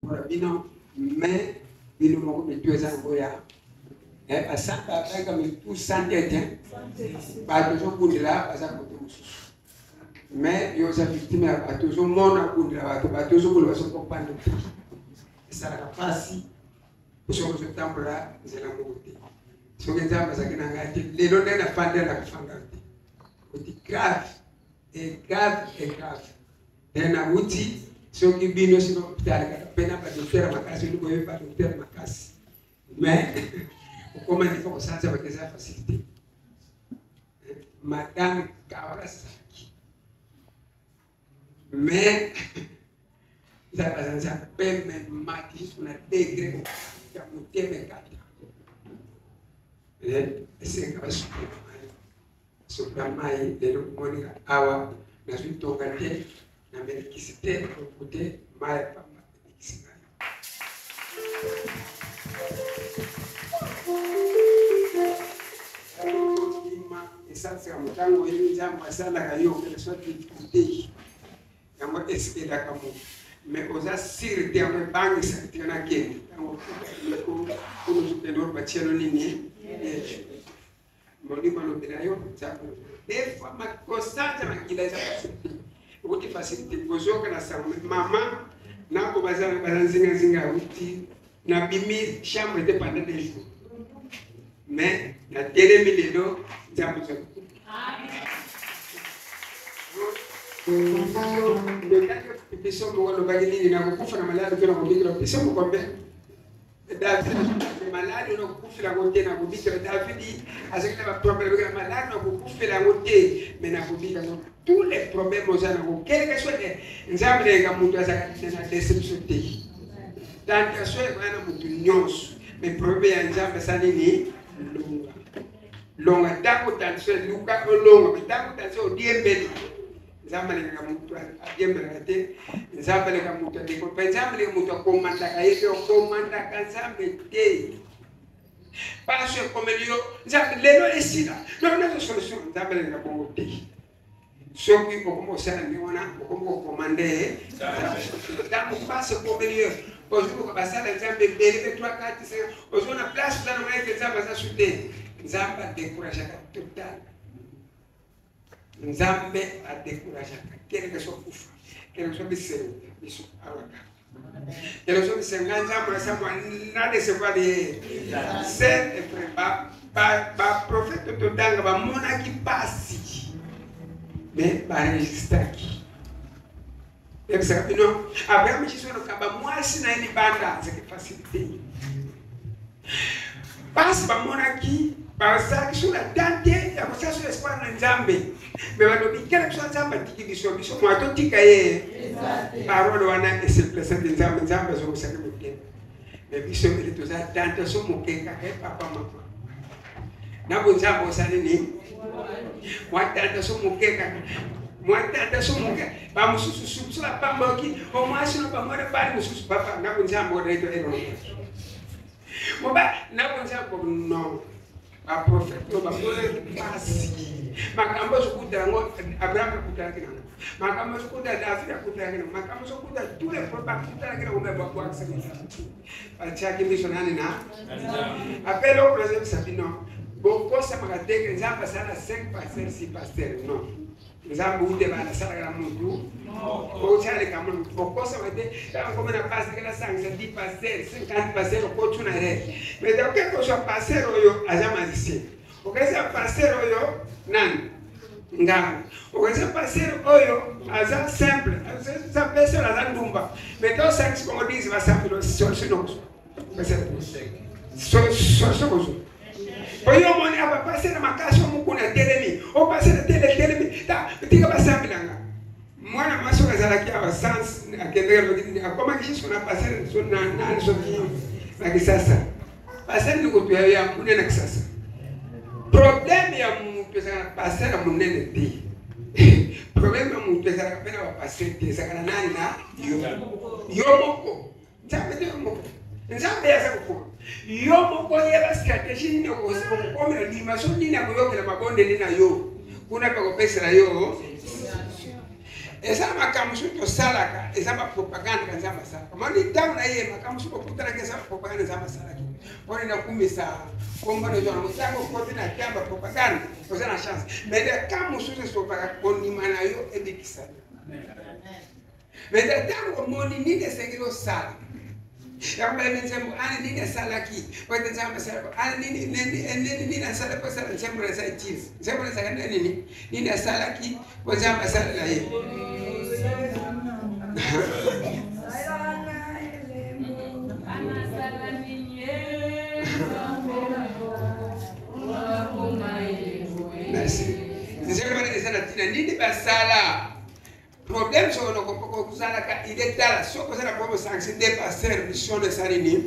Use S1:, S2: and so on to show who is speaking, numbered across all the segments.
S1: Mpona bino, mais bino moko mitu eza yango ya eh, basambaka mitu sans tete, bato ozobundela baza kote mosusu, mais yo oza victime ya bato, ozomona obundela bato, bato ozobunda bazokopanda te, esalaka mpasi soki ozotambola nzela moko te. Soki Nzambe azalaki na ngai te, lelo nde nafandela nakofanda te, oti grave et grave et grave. Nde nauti soki bino soki hôpital kaka mpe na badoktere makasi, oli boyebi badoktere makasi, mais okoma nifo kosanza bato eza facilité. Madame Kawasaki, mais Nzambe aza Nzambe mpe memaki jusque na degre ya motema ekata esenga basukola mai, sokola mai. Lelo moninga awa nazwi tonga te, namelikisi te, loku te, mai ya pamba ebikisi ngai. Esalisaka motango oyebi Nzambe asalaka yo quelque soit difficulté yango esikelaka moto, mais oza sire te, yango ebangisaka tika nakende ntango ozokende oyo batielo nini molimo alobela yo Nzambe. Des fois kosanza makila eza facilité, okuti facilité kozoka na sango mama nako baza nzingazinga, awuti nabimi chambre te pendant 2 jours, mais natelemi lelo Nzambe. Biso moko alobaki nini? Nakokufa na maladi to nakobikela? Biso moko mbe David maladi oyo nakokufela yango te, nakobikela. Davidi azalaki na baproblème na maladi, nakokufela yango te, mais nakobika yango. Tous les problèmes oza nango, quelque soit, Nzambe nayeka moto azalaka na déception te. Tentation ekoya na moto nyonso, mais problème ya Nzambe asa nini? Longa, longa. Ntango tentation eluka olonga, mais ntango tentation odiembeli, Nzambe alingaka moto adiembelaka te. Nzambe alingaka moto adeko mpe Nzambe alingaka moto akomandaka ye te, okomandaka Nzambe te. Paso ekomeli yo, Nzambe lelo esila nazo solution. Nzambe alingaka bongo te. Soki okomi kosala ndenge wana, okomi kokomande. Ntango mpasi ekomeli yo, ozoluka basala Nzambe ebele mpe 3 4 5, ozona place oza nango ete Nzambe aza su te. Nzambe adécourageaka total, Nzambe adécourageaka, quelque soit kufa, quelque soit bisengo. Biso awaka quelque soit bisengo, nga Nzambe nasamwa na décevoir ye. C'est vrai, baprophète totanga bamonaki pasi, mais baregistraki. Yebisaka bino, Abraham jiso nakaba mwasi na ye libanda, azaki facilité pasi bamonaki, basalaki so na tante ya kosala so espoir na Nzambe, mais balobi kele biso Nzambe atiki biso, biso mwa totika ye. Parole wana eseplesaki Nzambe, Nzambe azokosaki motema. Mais biso ebele toza tante so moke kaka, papa, mama na bonzambe osali nini? Mwa tante so moke kaka, mwa tante so moke, bamosusu susu bapamboki omwasi no bamwana bali mosusu, papa na bonzambe onaito elongo moba na bonzambe. Non, baprophète oyo bamonaki mpasi, makambo ozokuta yango Abraham akutanaki nango, makambo ozokuta David akutanaki nango, makambo ozokuta tous les prophètes bakutanaki nango, mais babwakisaki, batiaki miso nani? Na apele oyo nazobisa bino, bokosamaka te ke Nzambe asala 5 pasteur, 6 pasteur. Non, Nzambe ute bana asalaka na mutu osala likambo na mutu. Bokosama te ntango koma na pasi kala sangisa 10 pasteur, 50 pasteur, okotuna ye, mais oke kozwa pasteur oyo aza magicien, okeza pasteur oyo nani ngango, okeza pasteur oyo aza simple, aza pasteur aza ndumba, mais tosangisi bango 10, basambelo, solution nokozwa, solution kozwa. Oyo omoni aba pasteur makasi omokuna telemi, opasteur tele telemi, tika basambelanga. Mwana mwasi oyo azalaki awa sans akendaki, akomaki jusque na pasteur so nani soki na Kisasa, pasteur likutu ya monene na Kisasa. Problème ya moto ezalaka na pasteur ya monene te, problème ya moto ezalaka mpe na bapasteur te, ezalaka na nani? Na yo, yo moko. Nzambe te, yo moko. Nzambe aza kokoma, yo moko yeba stratégie nini okokomela, dimension nini akoyokela mabondeli na yo kuna mpe akopesela yo. Eza makambo mosusu tosalaka, eza bapropagande ka Nzambe asalaka. Moni ntango na ye makambo mosusu bokutanaki, eza bapropagande Nzambe asalaki mpona nakumisa kombo na ezwa nango. Ntango okoti na ntango ya propagande, oza na chance, mais leka mosusu esopaka kondima na yo ebikisa yo. Mais ntango omoni nini esengeli osala, yakobayeba nzembo ana nini asalaki po ete Nzambe asalaki ana nini nini nini asala po asala nzembo na eza utile, nzembo na ezalaka na nini nini asalaki po Nzambe asalela ye. Merci. Nzembo wana eza na ntina nini basala problème soki okozalaka ide tala soki oza na problème osangisi nde pasteur mission na esali nini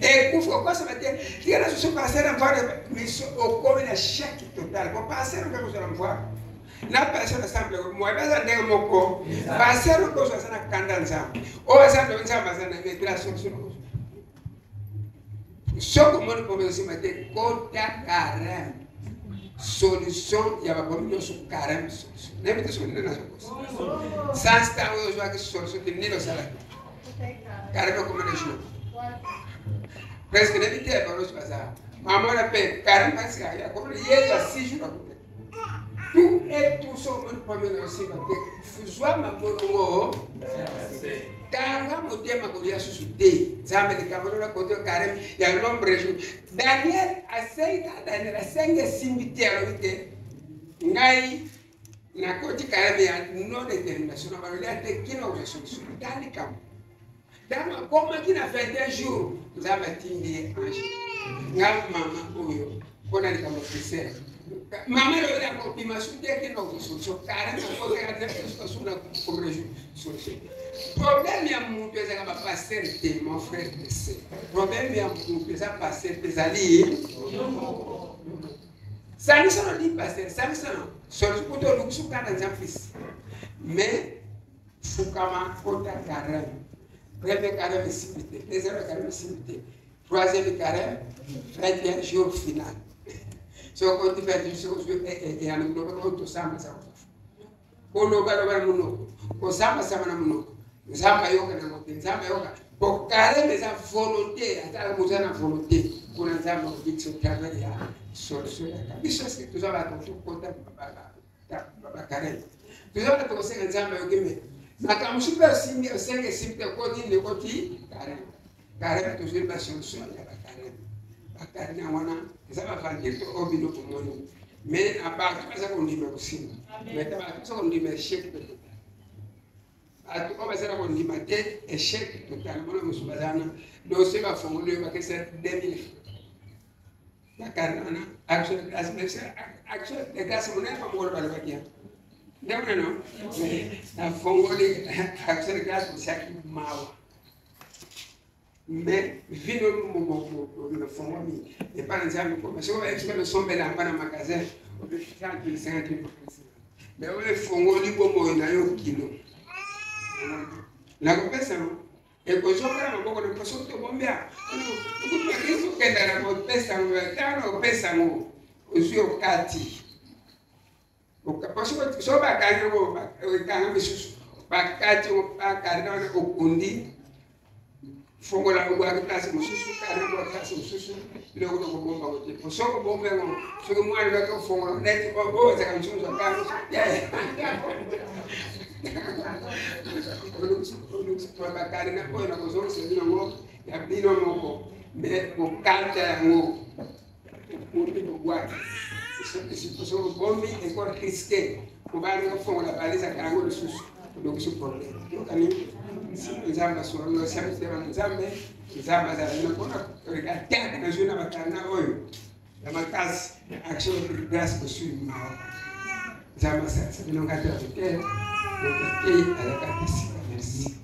S1: ekufi okosama te tika na susu pasteur na mvware mission okomi na chèque total po pasteur okoki kozwa na mvware na pasteur na sample moye baza ndenge moko. Pasteur okozwa aza na kanda Nzambe oyo aza ndo Nzambe aza na metela solution. Soki omoni problème osima te, kota carême, solution ya baproblème nyonso carême solution. Nayebi te soki nde nazokosa sans ntango oyo ozwaki solution te, nini osalaki carême combien de jours presque? Nayebi te balosi baza mama wana mpe carême parce que akomona ye ya 6 jours akuta tout et tout. Soki omoni problème na osima te, zwa mabolongo, kanga motema, kolia susu te. Nzambe likambo lola kote carême ya nombre jour. Daniel asengi, Daniel asengi, esimbi te. Alobi te, ngai nakoti carême ya non détermination na balolia te kino kozwa solution ta likambo. Ntango akomaki na 21 jours, Nzambe atindi ye ange. Nga mama oyo mpona likambo Christelle, mama elobi nakobima su te kino kozwa solution. Carême akotaka na combien jour solution. Problème ya moto ezalaka bapasteur te, mon frère et sœur. Problème ya moto eza pasteur te, ezali sangisa no di pasteur, sangisa no solution kuta olukusu kanda Nzambe fils. Mais fukama, kota carême. Premier carême esimbi te, deuxième carême esimbi te, troisième carême, 21 jours final. Soki okoti 21 jours, ozwi eyano biloko oyo tosambasa kolobaloba na monoko, kosambasamba na monoko, Nzambe ayoka nango te. Nzambe ayoka po carême eza volonté, atala moza na volonté mpona Nzambe akobikisa travers ya solution yaka biso. Eske toza bato tokota bacarême? Toza bato kosenga Nzambe ayoki, me makambo mosusu mpe osimbi osenga esimbi te, okoti nini? Okoti carême. Carême tozwi basolution ya bacarême. Bacarême yango wana eza bavandeli to oyo bino bomoni, mais na bato baza kondima kosimba, mais ta bato baza kondima échec total. Bato oyo bazala kondima te, échec total. Mona mosusu baza wana, dossier bafongoli oyo bakesa 2000 bacarême wana, action de grâce, action de grâce monene. Bamokolo balobaki yango ndenge nano nafongoli action de grâce, osiaki mawa, mais vino nafongwami epa na Nzambe koma. Soki bayebisika nosombela yango na magasin 50, mais oyo efongoli bomoi na yo kilo nakopesa ekozonga na maboko na mpo soki tobombia okenda na kopesa yango. Ntango na kopesa yango, ozwi okati so bakangi yango, ekanga misusu, bakati bakari wana, okundi, fongola, obwaki place mosusu, kari obwaki place mosusu, biloko tokobomba ngo te. Po soki obomba yango, soki mwana baki ofongola neti oyo ezaka mosusu akangi bakari na oyo nakozongisa bino yango ya bino moko, me kokata yango, okundi, kobwaki. Soki obombi, eko risque kobanda kofongola balise, akango lisusu, olokisi problème. Yokani Nzambe asolo osamisi na Nzambe. Nzambe azala bino mpona atake nazwi na bakanda oyo ya makasi, action de grâce kosui mawa. Nzambe asalisa bino. Ngati ya kote moto te azalaka te sika. Merci.